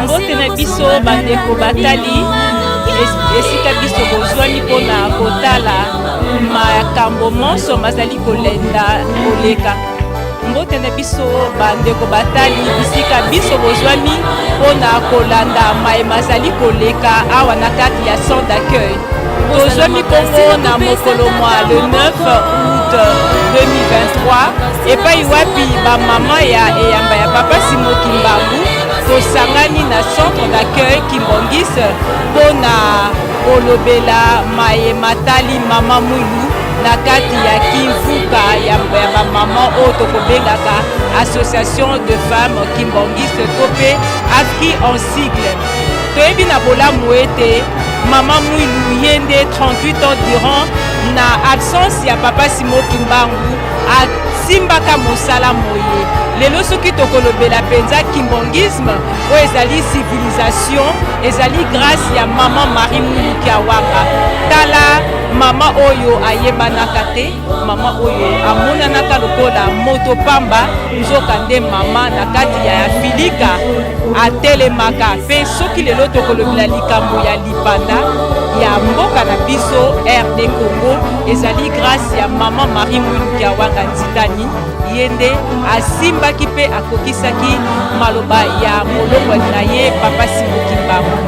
Mbote na biso bandeko batali esika biso bozwami mpona kotala makambo monso mazali kolenda koleka. Mbote na biso bandeko batali bisika biso bozwami mpona kolanda maye mazali koleka awa na kati ya centre d'accueil. Tozwami bongo na mokolo mwa le 9 août 2023 epai wapi bamama ya eyamba ya Papa Simo Kimbangu tosangani na centre d'accueil Kimbanguiste mpo na kolobela maye matali mama Mwilu na kati ya kimvuka ya bamama oyo tokobengaka Association de femmes kimbanguiste to mpe AFKI en sigle. Toyebi na bolamu ete mama Mwilu ye nde 38 ans durant na absence ya Papa Simo Kimbangu asimbaka mosala moye. Lelo soki tokolobela mpenza kimbanguisme oyo ezali civilisation, ezali grâce ya mama Marie Mwilu Kiawanga. Tala mama oyo ayebanaka te, mama oyo amonanaka lokola moto pamba, nzoka nde mama na kati ya Afilika atelemaka. Mpe soki lelo tokolobela likambo ya lipanda ya mboka na biso RD Congo, ezali grâce ya mama Marie Mwilu Kiawanga Nzitani. Ye nde asimbaki mpe akokisaki maloba ya molongwani na ye Papa Simo Kimbangu.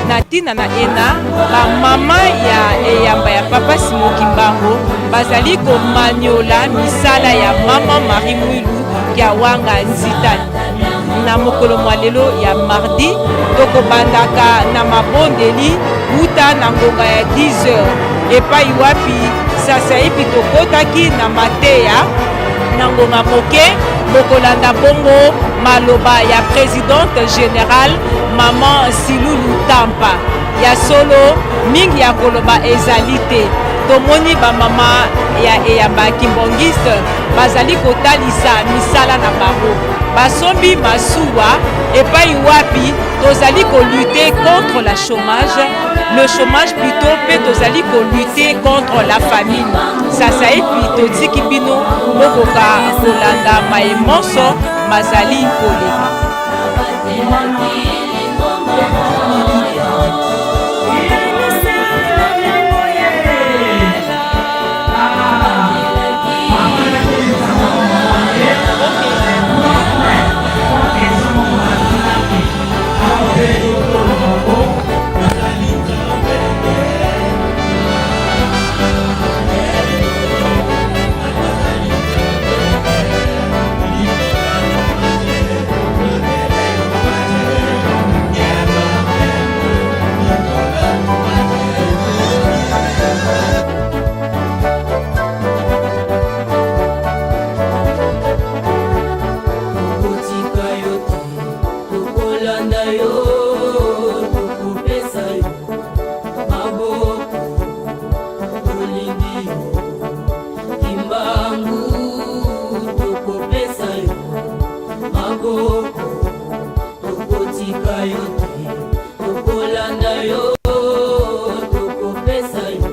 Na ntina na ena, bamama ya eyamba ya Papa Simo Kimbangu bazali komanyola misala ya mama Marie Mwilu Kiawanga Nzitani. Na mokolo mwa lelo ya mardi, tokobandaka na mabondeli uta na ngonga ya 10 heures, epai wapi sasaipi tokotaki na mateya. Na ngonga moke bokolanda bongo maloba ya presidente generale maman Silulu Tampa. Ya solo mingi ya koloba ezali te. Tomoni bamama ya eyamba kimbanguiste bazali kotalisa misala na bango. Basombi masuwa epai wapi tozali kolutter contre la chômage, le chômage plutôt, mpe tozali kolutter contre la famine. Sasaipi totiki bino bokoka kolanda maye monso mazali koleka. Tokotika yo te, tokolanda yo, tokopesa yo maboko, tolingi yo Kimbangu, tokopesa yo maboko, tokotika yo te, tokolanda yo, tokopesa yo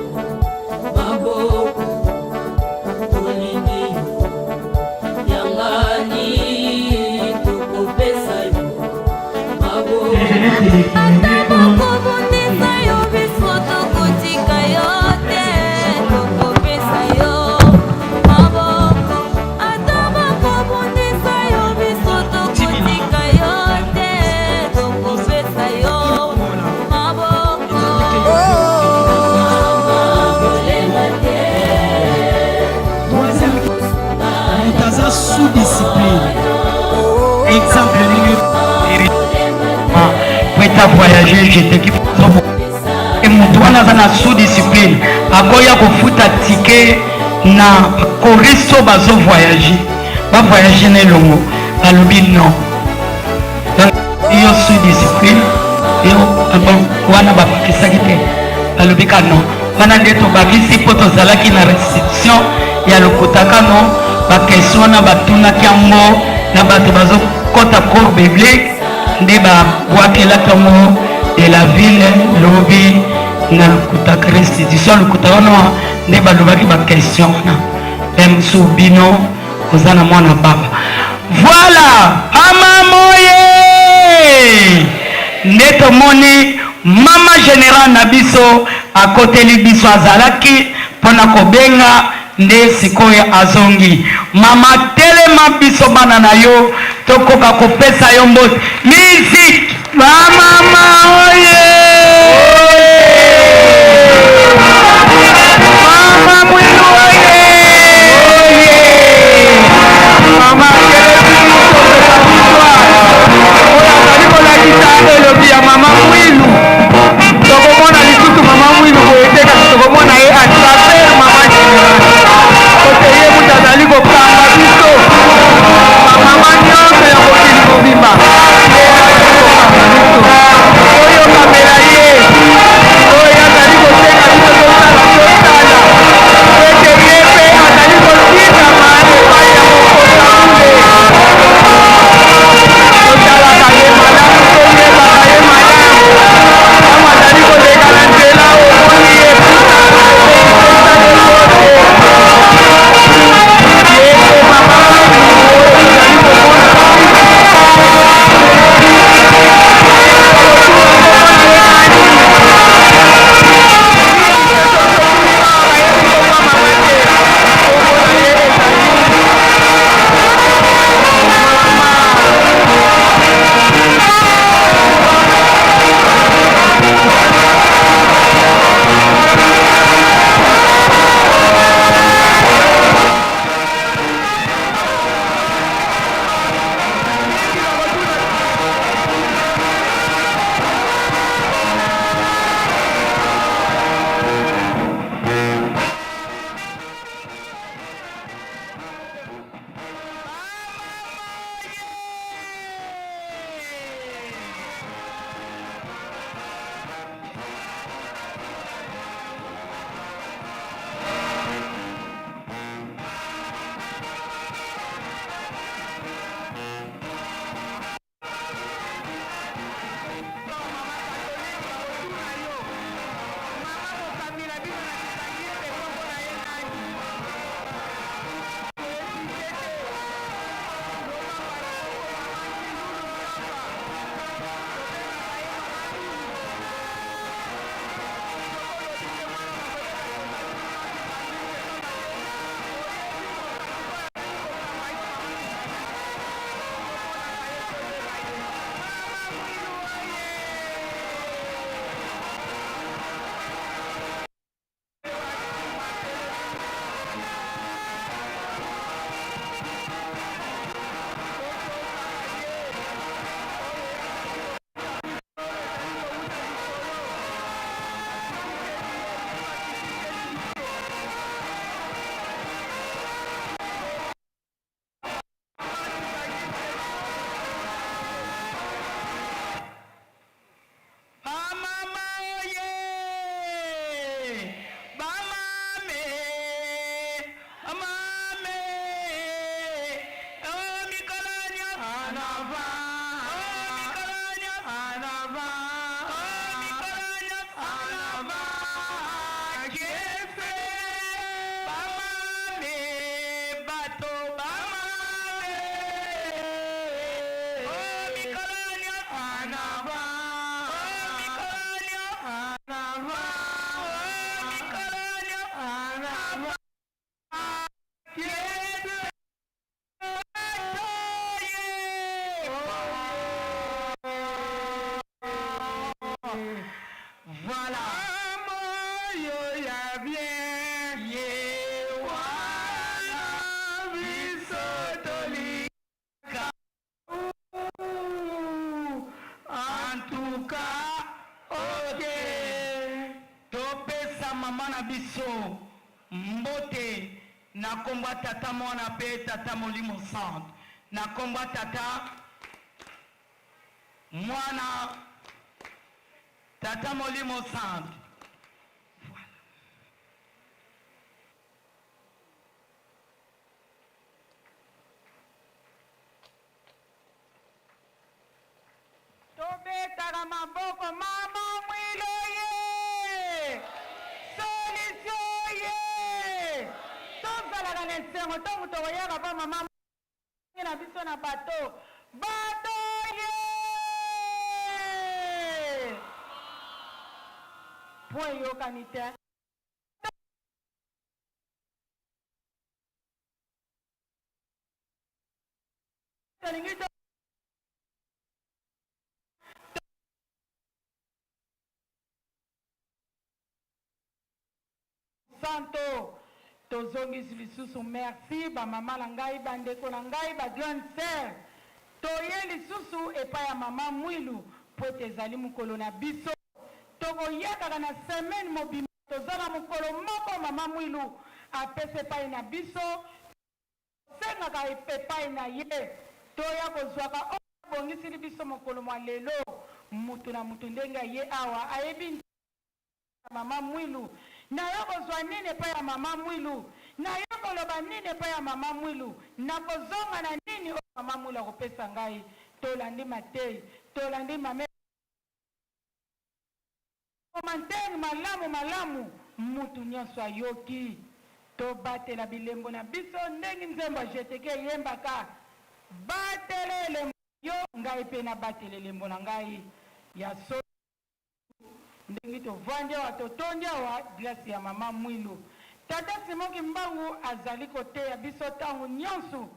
maboko, tolingi yo yangani, tokopesa yo maboko. Ata bakobundisa yo, biso tokotika yo te, tokopesa yo maboko. Ata bakobundisa yo, biso tokotika yo te, tokopesa yo maboko. Kolemba te. Troisième, moto aza sous discipline, exemple ndenge po ete avoyage, jeteki e moto wana aza na sous discipline, akoya kofuta ticket na choriste bazo voyage, bavoyage na elongo, balobi non, donc yo sous discipline yo bon wana babakisaki te, balobi ka non, wana nde tobakisi mpo tozalaki na restitution ya lokuta kano. Baquestion wana batunaki yango na bato bazokɔta cours biblique, nde babwakelaki yango de la ville lobi na lokuta, restitution lokuta wana nde balobaki baquestion wana. Mpe mosusu bino oza na mwana baba, voilà, mama moye. Nde tomoni mama general na biso akoteli biso, azalaki pona kobenga nde sikoyo azongi. Mama telema biso bana na yo tokoka kopesa yo mbote. Musique! Ba mama oye! Mama Mwilu oye! Mama atelemi kopesa victoire. Oyo azali kolakisa elongi ya mama Mwilu. Tokomona lisusu mama Mwilu boye te, kasi tokomona ye à travers mama General. Kote ye moto azali kokamba biso bamama nyonso ya mokili mobimba, ye azali kokamba biso. Toyokamela ye oyo azali kosenga biso tosala, tosala, ete ye mpe azali kotindama epai ya mokonzi ya bule. Totalaka ye malamu, toyebaka ye malamu. Ntango azali koleka na nzela, omoni ye, pusana pembeni, pesa ye mbote. Ye nde mama Mwilu oyo tozali komona. Bamama oye! Bamame! Mame! Oh mikolo nyonso en avant! Oh mikolo nyonso en avant! Oh mikolo nyonso en avant! Kiefe! Bamame! Bato bamame! Oh mikolo nyonso en avant! Oh mikolo nyonso en avant! Oh mikolo nyonso en avant! Kiefe! Bato ye! Voilà. Moyo ya bien ye wana biso tolingaka. En tout cas, ok. Topesa mama na biso mbote na kombo ya Tata Mwana pe Tata Molimo Santu. Na kombo ya Tata Mwana Tata Molimo Santu. Voilà. Tobetaka maboko mama Mwilo ye! Solution ye! Tozalaka na esengo ntango tokoyaka mpa mama na biso na bato. Bato ye! Voix eyokani te. Tolingi to Santo tozongisi lisusu merci ba mama na ngai ba ndeko na ngai ba grande sœur toye lisusu epai ya mama Mwilu mpo ete ezali mokolo na biso tokoyakaka na semaine mobimba toza na mokolo moko mama Mwilu apesa epai na biso Tosengaka epai na ye toya kozwaka oyo abongisili biso mokolo mwa lelo. Mutu na mutu ndenge aye awa ayebi ntina ya mama Mwilu. Nayo kozwa nini epai ya mama Mwilu? Nayo koloba nini epai ya mama Mwilu? Nakozonga na nini oyo mama Mwilu akopesa ngai? Tolandi mateyi, tolandi mame. Commentaire malamu malamu mutu nionso ayoki. Tobatela bilembo na biso ndenge nzembo ya GTK eyembaka batela elembo na yo ngai pe nabatela elembo na ngai. Ya solo ndenge tovandi awa totondi awa grace ya mama Mwilu. Tata Simon Kimbangu azali koteya biso tango nionso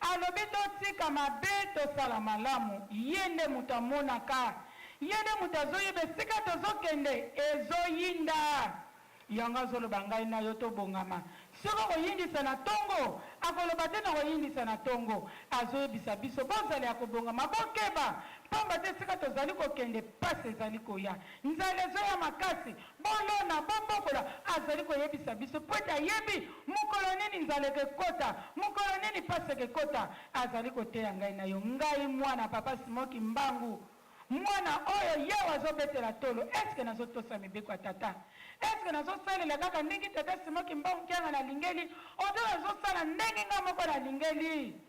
Alobi totika mabe tosala malamu ye nde mutu amonaka ye nde mutu azoyeba esika tozokende ezoyinda yango azoloba ngai na yo tobongama soki okoyindisa na tongo akoloba te nakoyindisa na tongo azoyebisa biso bozala ya kobongama bokeba pamba te esika tozali kokende pasi ezali koya nzala ezoya makasi Bolona, bobokola, azali koyebisa biso mpo ete ayebi mokolo nini nzala ekekota, mokolo nini mpasi ekekota. Azali koteya ngai na yo, ngai mwana Papa Simon Kimbangu, mwana oyo Yawe azobetela tolo. Est-ce que nazotosa mibeko ya Tata? Est-ce que nazosalela kaka ndenge Tata Simon Kimbangu Kiangani alingeli, oto nazosala ndenge ngai moko nalingeli?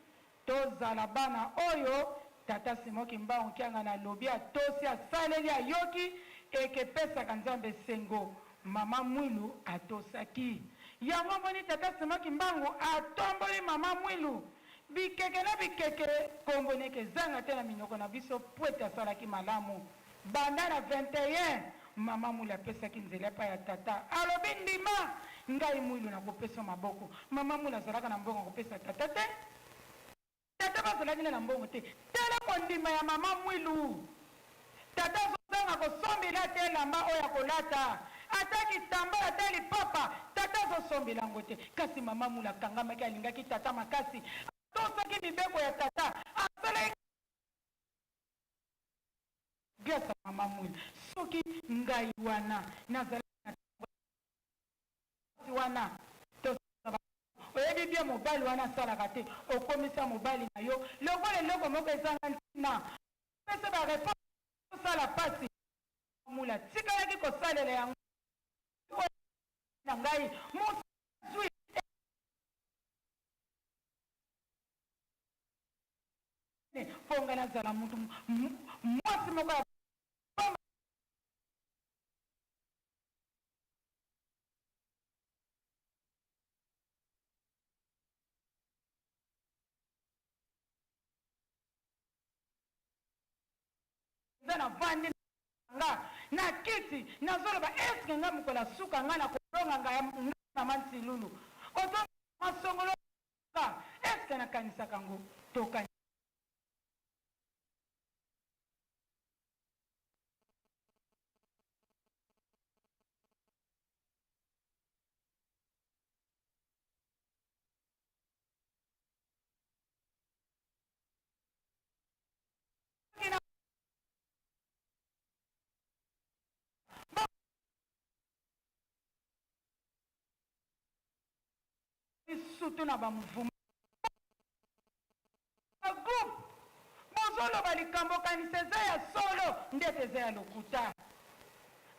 Tozala bana oyo Tata Simon Kimbangu Kiangani alobi, atosi, asaleli, ayoki, ekepesaka Nzambe esengo. Mama Mwilu atosaki. Yango omoni Tata Simon Kimbangu atomboli Mama Mwilu bikeke na bikeke, kombo ne ekezanga te na minoko na biso pwete asalaki malamu. Banda na 21, Mama Mwilu apesaki nzela epai ya Tata. Alobi, Ndima ngai Mwilu nakopesa yo maboko. Mama Mwilu azalaka na mbongo ya kopesa Tata te. Tata bazalaki na na mbongo te. Tala kondima ya Mama Mwilu. Tata azozanga kosombela ata elamba oyo akolata, ata kitambala, ata lipapa, tata azosombela yango te. Kasi Mama Mwilu akangamaki, alingaki tata makasi, atosaki mibeko ya tata, asalaki. Grace ya mama Mwilu. Soki ngai wana nazalaki na tango wana tosala oyebi bien mobali wana asalaka te okomisa mobali na yo lokola eloko moko ezanga ntina pesa ba reponse osala pasi mula atikalaki kosalela yango na ngai mosui mpo ngai nazala mutu mwasi moko ya nza navandi nga na kiti nazoloba eske nga mokolo ya suka nga na kolonga nga mama nsilulu oto masongolo Est ce que nakanisaka ngo? Tokani. Surtout na ba mouvement ba groupe bozoloba likambo okanisa eza ya solo ndete eza ya lokuta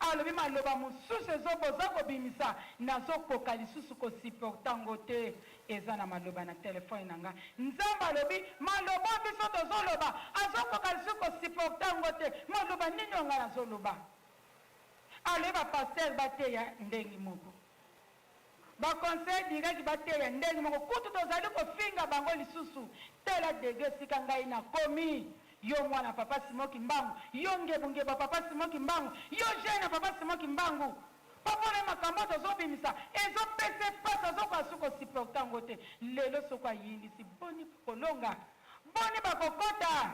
alobi maloba mosusu ezo boza kobimisa nazokoka lisusu ko supporter ngo te eza na maloba na telephone na nga nzambe alobi maloba oyo biso tozoloba azokoka lisusu ko supporter ngo te maloba nini oyo nga nazoloba alobi ba pasteur bateya ndenge moko Ba conseil direct bateya ndenge moko kutu tozali kofinga bango lisusu tala degre esika ngai nakomi yo mwana papa Simon kimbangu yo ngebu ngebu ya papa Simon kimbangu yo jeune ya papa Simon kimbangu. Po mpo na ye makambo oyo tozobimisa ezopesa ye pasi, azokoka lisusu ko supporter yango te. Lelo soki ayindisi, boni bakolonga? Boni bakokota?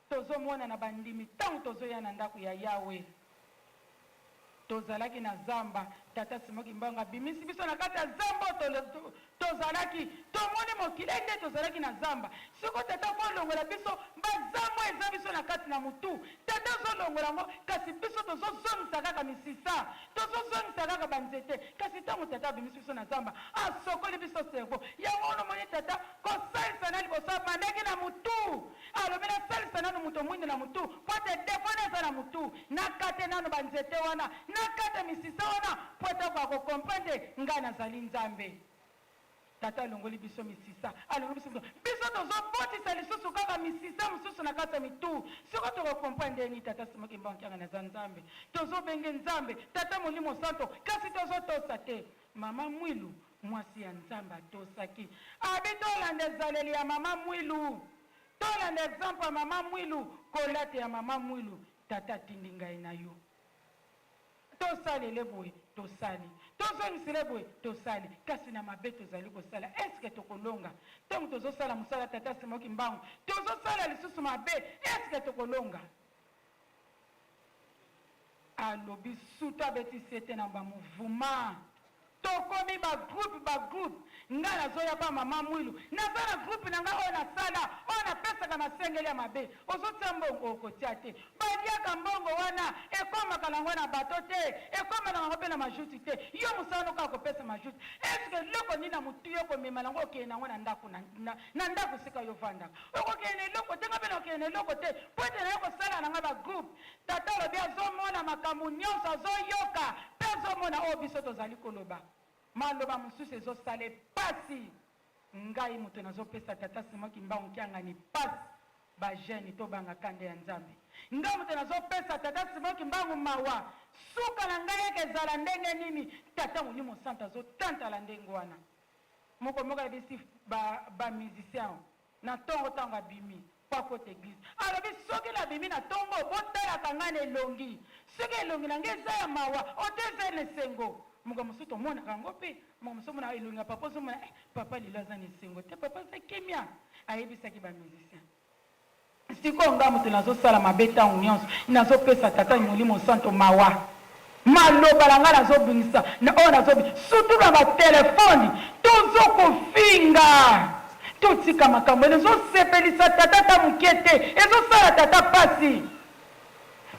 Tozomona na bandimi tango tozoya na ndako ya Yawe. Tozalaki na zamba, Tata Simon Kimbangu abimisi biso na kati ya zamba oyo tozalaki. Tomoni mokili nde tozalaki na zamba. Sikoyo Tata ako longola biso ba zamba oyo eza biso na kati na mutu. Tata azo longola yango kasi biso tozo zongisa kaka misisa, tozo zongisa kaka ba nzete. Kasi tango Tata abimisi biso na zamba, asokoli biso cerveau. Yango wana omoni Tata kosalisa na liboso abandaki na mutu. Alobi nasalisa nanu moto mwindu na mutu po ete defaut naye eza na mutu, nakate nanu ba nzete wana, nakate misisa wana po ete akoka ko comprendre ngai nazali Nzambe. Tata alongoli biso misisa, alongoli biso mitu, biso tozo botisa lisusu kaka misisa mosusu na kati ya mitu. Sikoyo toko comprendre ndenge nini Tata Simon Kimbangu Kiangani aza Nzambe? Tozo benge Nzambe Tata Molimo Santo kasi tozo tosa te. Mama Mwilu Mwasi ya Nzambe atosaki. Abi tolanda ezaleli ya mama Mwilu. Tolanda exemple ya mama Mwilu, kolata ya mama Mwilu. Tata atindi ngai na yo. Tosalele boye, tosali. Tozongisele boye, tosali. Kasi na mabe tozali kosala, est-ce que tokolonga? Tango tozosala mosala Tata Simon Kimbangu, tozosala lisusu mabe, est-ce que tokolonga? Alobi surtout abeti sete na ba mouvement tokomi ba groupe ba groupe nga nazoya pa maman mwilu naza na groupe na nga oyo nasala oyo napesaka masengeli ya mabe ozotia mbongo okotia te baliaka mbongo wana ekomaka nango na bateau te ekomaka nango pe na majuti te yo mosala no kaka kopesa majuti est ce que eloko nini na mutu yo komema nango okende nango na ndaku na, na, na ndaku esika yo ofandaka Okokende na eloko te, nga pe nakokende na eloko te, po ete naye kosala na nga ba groupe. Tata alobi azomona makambo nionso, azoyoka pe azomona oyo biso tozali koloba. Maloba mosusu ezosala ye pasi. Ngai moto nazopesa tata Simon Kimbangu Kiangani pasi. Ba jeunes tobanga kanda ya Nzambe. Ngai moto nazopesa tata Simon Kimbangu mawa. Suka na ngai eke ezala ndenge nini? Tata Molimo Santu azotantala ndenge wana. Moko moko ayebisi ba ba musiciens na tongo tango abimi po akota eglise alobi soki na bimi na tongo botalaka ngai na elongi soki elongi na ngai eza ya mawa oto eza na esengo mokolo mosusu tomonaka yango pe mokolo mosusu omona elongi ya papa ozomona eh papa lelo aza na esengo te papa aza kimia ayebisaki ba musiciens. Sikoyo nga moto nazo sala mabe tango nionso nazo pesa tata molimo santo mawa maloba na nga nazo bimisa na oyo nazo surtout na ba telephone tozo kofinga totika makambo wana ezo sepelisa tata ata mukie te ezo sala tata pasi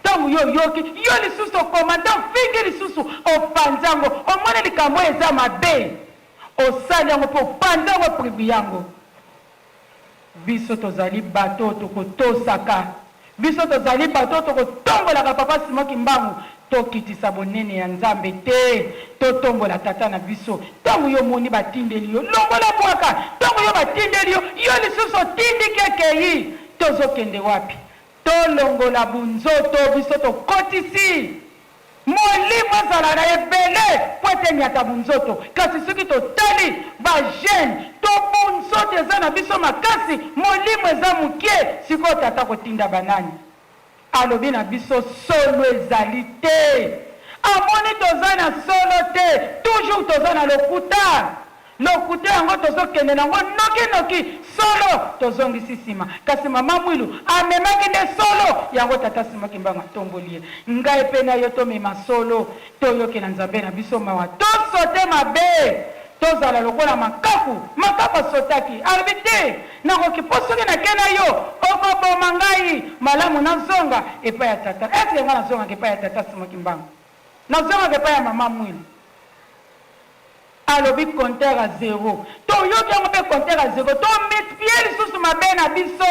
tango yo oyoki yo lisusu o commente ofingi lisusu opanzi yango omoni likambo oyo eza mabe osali yango pe opanzi yango o publie yango. Biso tozali bato oyo tokotosaka. Biso tozali bato oyo tokotombolaka Papa Simon Kimbangu. Tokitisa bonene ya Nzambe te, totombola Tata na biso. Tango yo omoni batindeli yo, longola bwaka. Tango yo batindeli yo, yo lisusu otindiki ekeyi. Tozokende wapi? Tolongola bunzoto, biso tokotisi. Molimo ezala na ebele mpo ete enyata bunzoto, kasi soki totali ba gènes to bunzoto eza na biso makasi, molimo eza mokie, sikoyo Tata akotinda ba nani? Alobi na biso solo ezali te. Amoni toza na solo te, toujours toza na lokuta. Lokuta yango tozo kende nango noki noki, solo tozongisi sima. Kasi mama Mwilu amemaki nde solo yango tata Simon Kimbangu atomboli ye. Ngai pe na yo tomema solo, toyokela Nzambe na biso mawa, to sauter mabe, tozala lokola makaku. Makaku asotaki, alobi te nakoki po soki nake na yo okoboma ngai, malamu nazonga epai ya tata. Est ce que ngai nazongaka epai ya tata Simon Kimbangu? Nazongaka epai ya mama Mwilu? Alobi compteur à zero. Toyoki yango pe compteur à zero. To multiplier lisusu mabe na biso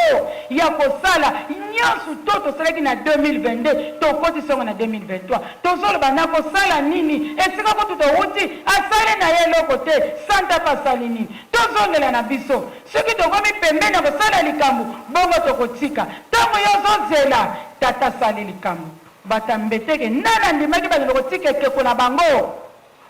ya kosala nionso to tosalaki na 2022 tokotisi yango na 2023. Tozoloba nakosala nini? Esika kutu towuti asali na ye eloko te. Santa pe asali nini? Tozongela na biso. Soki tokomi pembeni ya kosala likambo bongo tokotika. Tango yo ozozela tata asali likambo. Bata mbeteke nani andimaki bakende kotika ekeko na bango?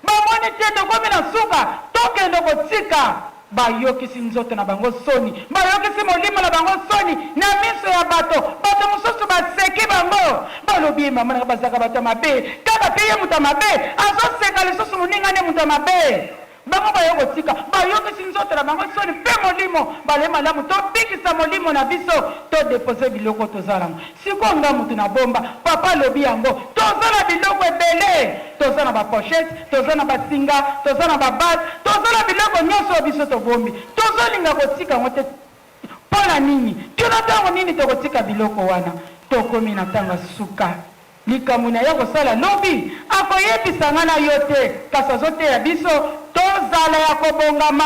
Bamoni te tokomi na suka tokende kotika. Bayokisi nzoto na bango soni, bayokisi molimo na bango soni na miso ya bato. Bato mosusu baseki bango, balobi ye mama nanga bazalaka bato ya mabe, kaka mpe ye moto ya mabe azoseka lisusu moninga nde moto ya mabe. Bango baye kotika, bayokisi nzoto na bango soni mpe molimo. Balobi malamu tobikisa molimo na biso, to deposer biloko toza nango. Sikoyo nga mutu na bomba, papa alobi yango, toza na biloko ebele, toza na ba pochettes, toza na ba singa, toza na ba bagues, toza na biloko nionso oyo biso tobombi. Tozolinga kotika yango te mpo na nini? Kino tango nini tokotika biloko wana? Tokomi na tango ya suka. Likambo na ye akosala lobi, akoyebisa nga na yo te, kasi azoteya biso tozala ya kobongama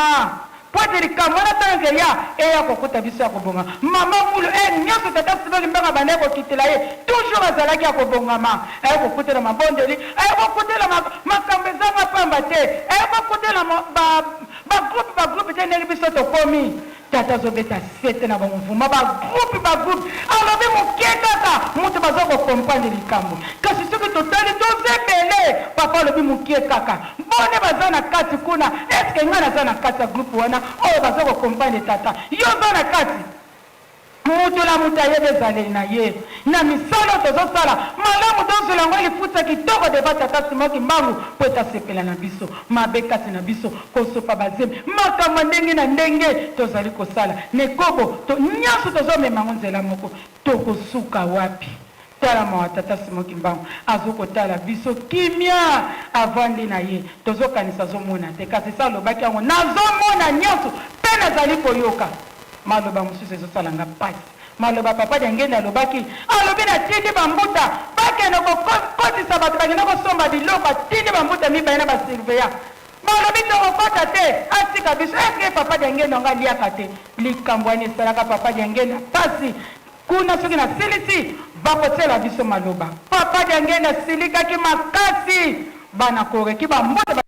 mpo ete likambo wana ntango ekeya, eya kokuta biso ya kobongama. Mama Mulu, heure nionso tata Simon Kimbangu abandaki kokitela ye, toujours azalaki ya kobongama. Aye kokutela mabondeli, aye kokutela makambo ezanga pamba te, aye kokutela ba ba groupe ba groupe te ndenge biso tokomi. Tata azo beta sete na ba mouvement ba groupe ba groupe alobi mukie kaka mutu baza ko comprendre likambo kasi soki totali toza ebele papa alobi mukie kaka boni baza na kati kuna est ce que ngai naza na kati ya groupe wana oyo baza ko comprendre tata yo oza na kati Mutu na mutu ayebi ezaleli na ye na misala oyo tozo sala malamu tozwela yango lifuti ya kitoko devant tata Simon kimbangu po ete asepela na biso. Mabe kati na biso, kosopa ba zemi, makambo ya ndenge na ndenge tozali kosala na ekobo to nionso tozo mema yango nzela moko tokosuka wapi? Tala mawa tata Simon kimbangu azo kotala biso kimia avandi na ye tozo kanisa azo mona te kasi esi alobaki yango nazo mona nionso pe nazali koyoka. Maloba mosusu ezo sala nga pasi. Maloba papa Diangenda alobaki, alobi na tindi ba mbuta bakende ko kotisa batu bakende ko somba biloko, atindi ba mbuta mibale na ba surveillant. Balobi toko kota te, atika biso. Est ce que papa Diangenda yango aliaka te? Likambo wana esalaka papa Diangenda pasi. Kuna soki na silisi bako tiela biso maloba. Papa Diangenda asilikaki makasi. Bana koreki ba mbuta ba.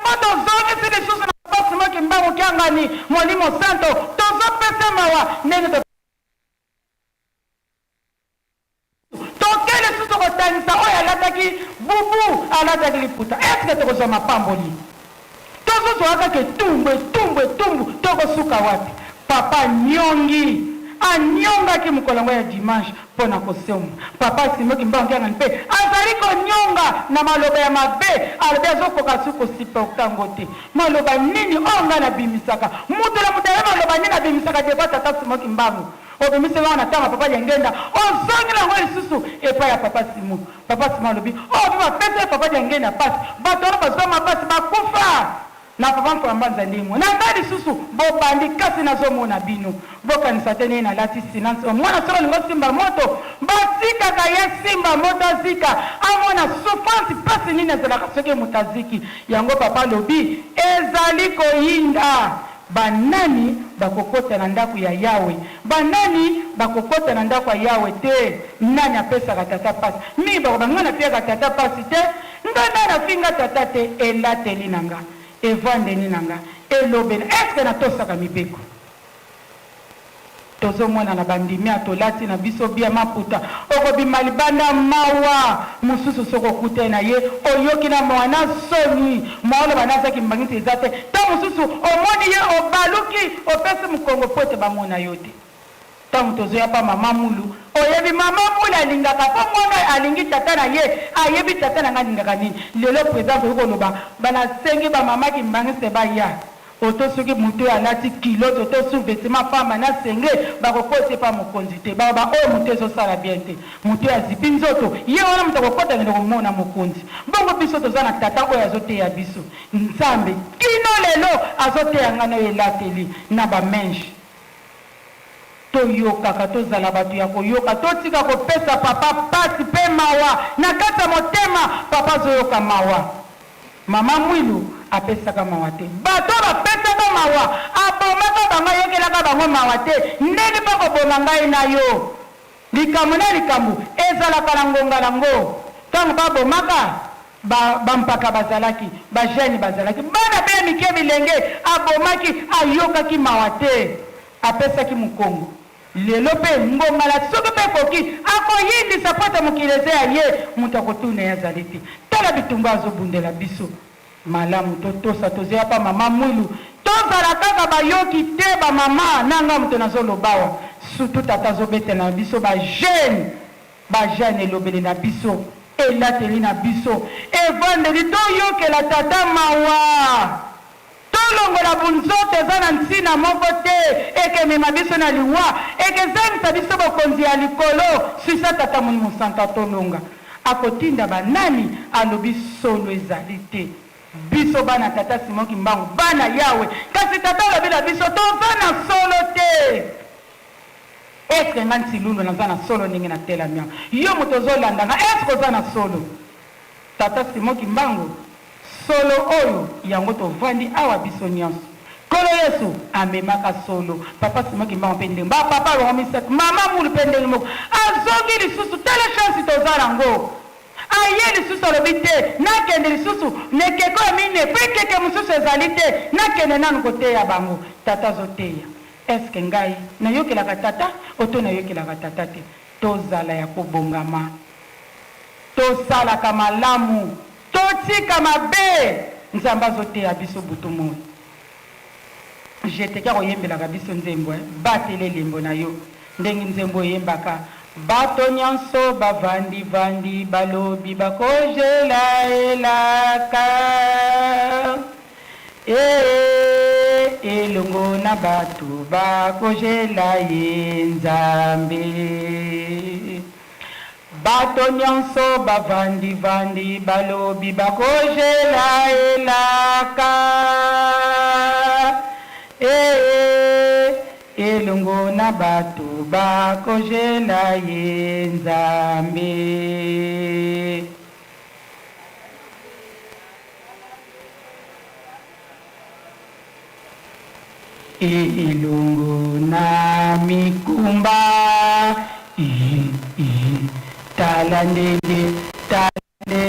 Mpo tozongisi lisusu na Papa Simon Kimbangu Kiangani Molimo Santo, tozo pese mawa ndenge to toke lisusu kotangisa oyo alataki bubu, alataki liputa. Est ce que tokozwa mapamboli? Tozo zwa kaka etumbu, etumbu, etumbu, toko suka wapi? Papa aniongi, aniongaki mokolo yango ya dimanche mpo na kosomba. Papa Simon Kimbangu Kiangani mpe azali konionga na maloba ya mabe, alobi azo koka su ko supporter yango te. Maloba nini oyo ngai nabimisaka? Moto na moto ayebi maloba nini abimisaka devant tata Simon Kimbangu. Obimisi yango na tango ya papa Diangenda, ozongi na yango lisusu epai ya papa Simon. Papa Simon alobi, oyo mpe bapesa ye papa Diangenda pasi, bato wana bazwa mapasi bakufa. Na papa Mfwambanza ndenge na ngai lisusu bobandi kasi nazo mona bino. Bokanisa te ndenge nalati silence oyo mwana soki alingi osimba moto batikaka ye asimba moto azika amona souffrance pasi nini ezalaka soki moto aziki. Yango papa alobi ezali koyinda. Ba nani bakokota na ndako ya Yawe? Ba nani bakokota na ndako ya Yawe te? Nani apesaka tata pasi? Mingi bakoloba, Ngai napiaka tata pasi te. Ngai nani afinga tata te? Elateli na nga, evandeli na nga, elobeli, est ce que natosaka mibeko? Tozo mona na ba ndimi ya tolati na biso bien maputa okobima libanda mawa mususu soki okutani na ye oyoki na mawa na soni mawa oloba naza kimbangiste eza te tango mususu omoni ye obaluki opesi mukongo po ete bamona yo te tango tozoya pa mama mulu oyebi mama mulu alingaka po mwana alingi tata na ye ayebi tata na nga alingaka nini lelo president akoki koloba ba nasengi ba mama kimbangiste baya Oto soki moto oyo alati culotte oto sous vetement pamba na singlet bako kotisa epa mokonzi te baloba oyo moto ezo sala bien te moto oyo azipi nzoto ye wana moto akokota kende komona mokonzi bongo biso toza na tata oyo azo teya biso nzambe kino lelo azo teya nga nayo elateli na ba mèches toyokaka tozala bato ya koyoka totika kopesa papa pasi pe mawa na kati ya motema papa azoyoka mawa Maman Mwilu apesaka mawa te. Bato oyo bapesaka mawa, abomaka bango, ayokelaka bango mawa te. Ndenge mpe akoboma ngai na yo. Likambo na likambo ezalaka na ngonga na yango. Ntango babomaka, ba, bampaka bazalaki, ba-jeunes bazalaki, bana mpe ya mike, bilenge, abomaki, ayokaki mawa te. Apesaki mokongo. Lelo mpe, ngonga na soki mpe ekoki, akoyindisa mpo ete mokili eza ya ye, moto akotuna ye azali te. Tala bitumba azobundela biso. Malamu totosa tozeya pa mama Mwilu. Tozala kaka bayoki te ba mama na nga moto nazolobawa. Surtout tata azobetela na biso ba jeune. Ba jeune elobeli na biso, elateli na biso, evandeli toyokela tata mawa. Tolongola bunzoto eza na ntina moko te ekemema biso na liwa, ekezangisa biso bokonzi ya likolo. Susa tata Molimo Santu atolonga. Akotinda ba nani alobi solo ezali te. Biso bana tata Simon Kimbangu, bana Yahwe, kasi tata alobi na biso toza na solo te. Est ce que nga Nsilulu naza na solo ndenge na telami awa? Yo moto ozo landa nga est ce que oza na solo? Tata Simon Kimbangu solo oyo yango tovandi awa biso nionso. Nkolo Yesu amemaka solo. Papa Simon Kimbangu pe ndenge ba papa bango misatu, mama Mulu pe ndenge moko. Azongi lisusu tala chance toza nango. Aye lisusu alobi te nakende lisusu na ekeko ya mine po ekeke mosusu ezali te nakende nanu koteya bango. Tata azoteya. Est ce que ngai nayokelaka tata oto nayokelaka tata te? Tozala ya kobongama. Tosalaka malamu, totika mabe. Nzambe azoteya biso butu moyi. Jeteke akoyembelaka biso nzembo eh, batela elembo na yo. Ndenge nzembo eyembaka, bato nyonso bavandi vandi balobi bakojela elaka. Ee, elongo na bato bakojela ye Nzambe. Bato nyonso bavandi-vandi balobi bakojela elaka. Ee, elongo na bato bakojela ye Nzambe. Elongo na mikumba, ih, ih, tala ndenge.